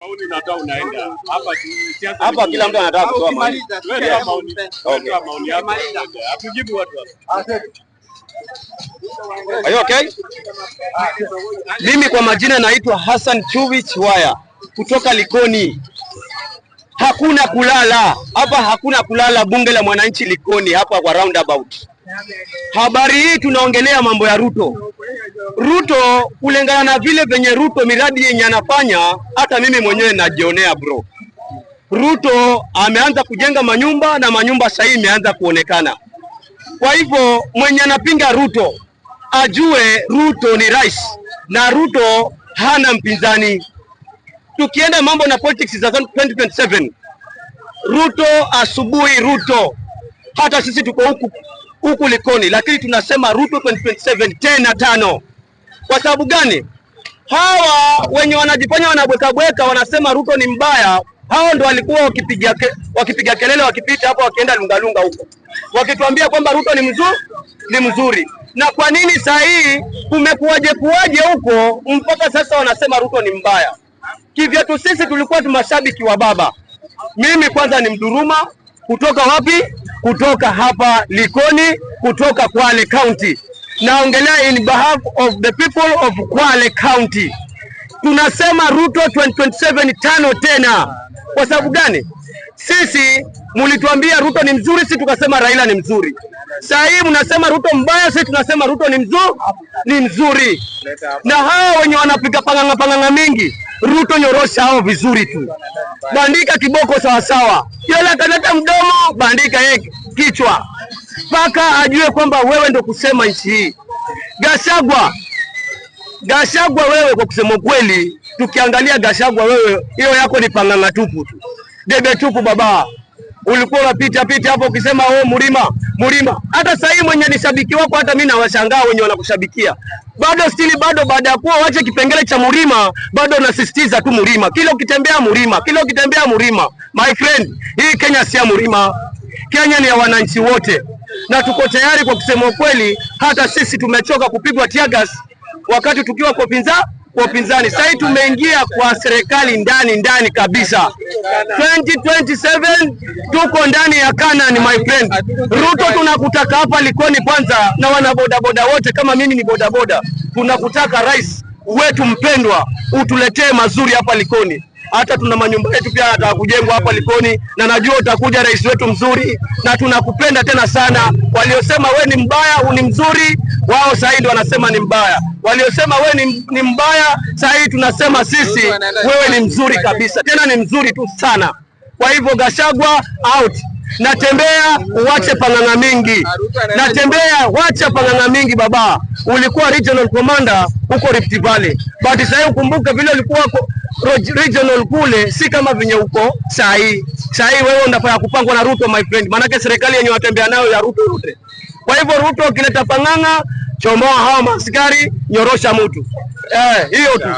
Maoni unatoa unaenda. Hapa siasa Hapa kila mtu anataka kutoa maoni. Wewe toa maoni. Wewe toa maoni yako. Hatujibu watu hapa. Are you okay? Mimi kwa majina naitwa Hassan Chuvi Chiwaya kutoka Likoni. Hakuna kulala hapa, hakuna kulala. Bunge la Mwananchi Likoni hapa kwa roundabout. Habari hii tunaongelea mambo ya Ruto. Ruto kulingana na vile venye Ruto miradi yenye anafanya, hata mimi mwenyewe najionea, bro. Ruto ameanza kujenga manyumba na manyumba sahii imeanza kuonekana. Kwa hivyo mwenye anapinga Ruto ajue Ruto ni rais na Ruto hana mpinzani. Tukienda mambo na politics za 2027, Ruto asubuhi, Ruto hata sisi tuko huku huku Likoni, lakini tunasema Ruto 2027 tena tano. Kwa sababu gani? Hawa wenye wanajifanya wanabweka bweka wanasema Ruto ni mbaya, hao ndo walikuwa wakipiga kelele wakipita hapo wakienda lungalunga huko wakituambia kwamba Ruto ni mzuri, ni mzuri. Na kwa nini saa hii kumekuwaje kuwaje huko mpaka sasa wanasema Ruto ni mbaya? Kivyetu sisi tulikuwa tu mashabiki wa baba. Mimi kwanza ni Mduruma kutoka wapi? Kutoka hapa Likoni, kutoka Kwale County. Naongelea in behalf of the people of Kwale County. Tunasema Ruto 2027 tano tena. Kwa sababu gani? Sisi mulituambia Ruto ni mzuri, sisi tukasema Raila ni mzuri. Saa hii mnasema Ruto mbaya, sisi tunasema Ruto ni mzuri, ni mzuri. Na hawa wenye wanapiga panganga panganga mingi, Ruto nyorosha hao vizuri tu, bandika kiboko sawasawa. Yule akaleta mdomo, bandika yeye kichwa, mpaka ajue kwamba wewe ndo kusema nchi hii. Gachagua, Gachagua wewe, kwa kusema kweli, tukiangalia Gachagua wewe, hiyo yako ni panganga tupu tu, debe tupu baba. Ulikuwa unapita pita hapo ukisema, "Oh, Mlima, Mlima." Hata sasa hii mwenye ni shabiki wako, hata mimi nawashangaa wenye wanakushabikia bado still bado, baada ya kuwa wache kipengele cha Mlima, bado unasisitiza tu Mlima, kila ukitembea Mlima, kila ukitembea Mlima. My friend, hii Kenya si ya Mlima. Kenya ni ya wananchi wote, na tuko tayari kwa kusema ukweli. Hata sisi tumechoka kupigwa teargas wakati tukiwa kwa upinzani. Sasa tumeingia kwa serikali ndani ndani kabisa. 2027 tuko ndani ya Canaan, my friend. Ruto, tunakutaka hapa Likoni kwanza, na wana bodaboda wote, kama mimi ni bodaboda, tunakutaka rais wetu mpendwa, utuletee mazuri hapa Likoni. Hata tuna manyumba yetu pia yanataka kujengwa hapa Likoni, na najua utakuja rais wetu mzuri, na tunakupenda tena sana. Waliosema we ni mbaya, ni mzuri, wao sasa ndio wanasema ni mbaya. Waliosema we ni mbaya, sasa hii tunasema sisi wewe ni mzuri kabisa, tena ni mzuri tu sana. Kwa hivyo Gachagua out. Natembea uwache panganga mingi, natembea wacha panganga mingi baba. Ulikuwa regional commander huko Rift Valley, but sasa ukumbuke vile ulikuwa regional kule, si kama venye uko saa hii. Saa hii wewe unafanya kupangwa na Ruto, my friend, maanake serikali yenye watembea nayo ya Ruto yote. Kwa hivyo Ruto ukileta panganga, chomoa hawa maaskari, nyorosha mtu, hiyo tu.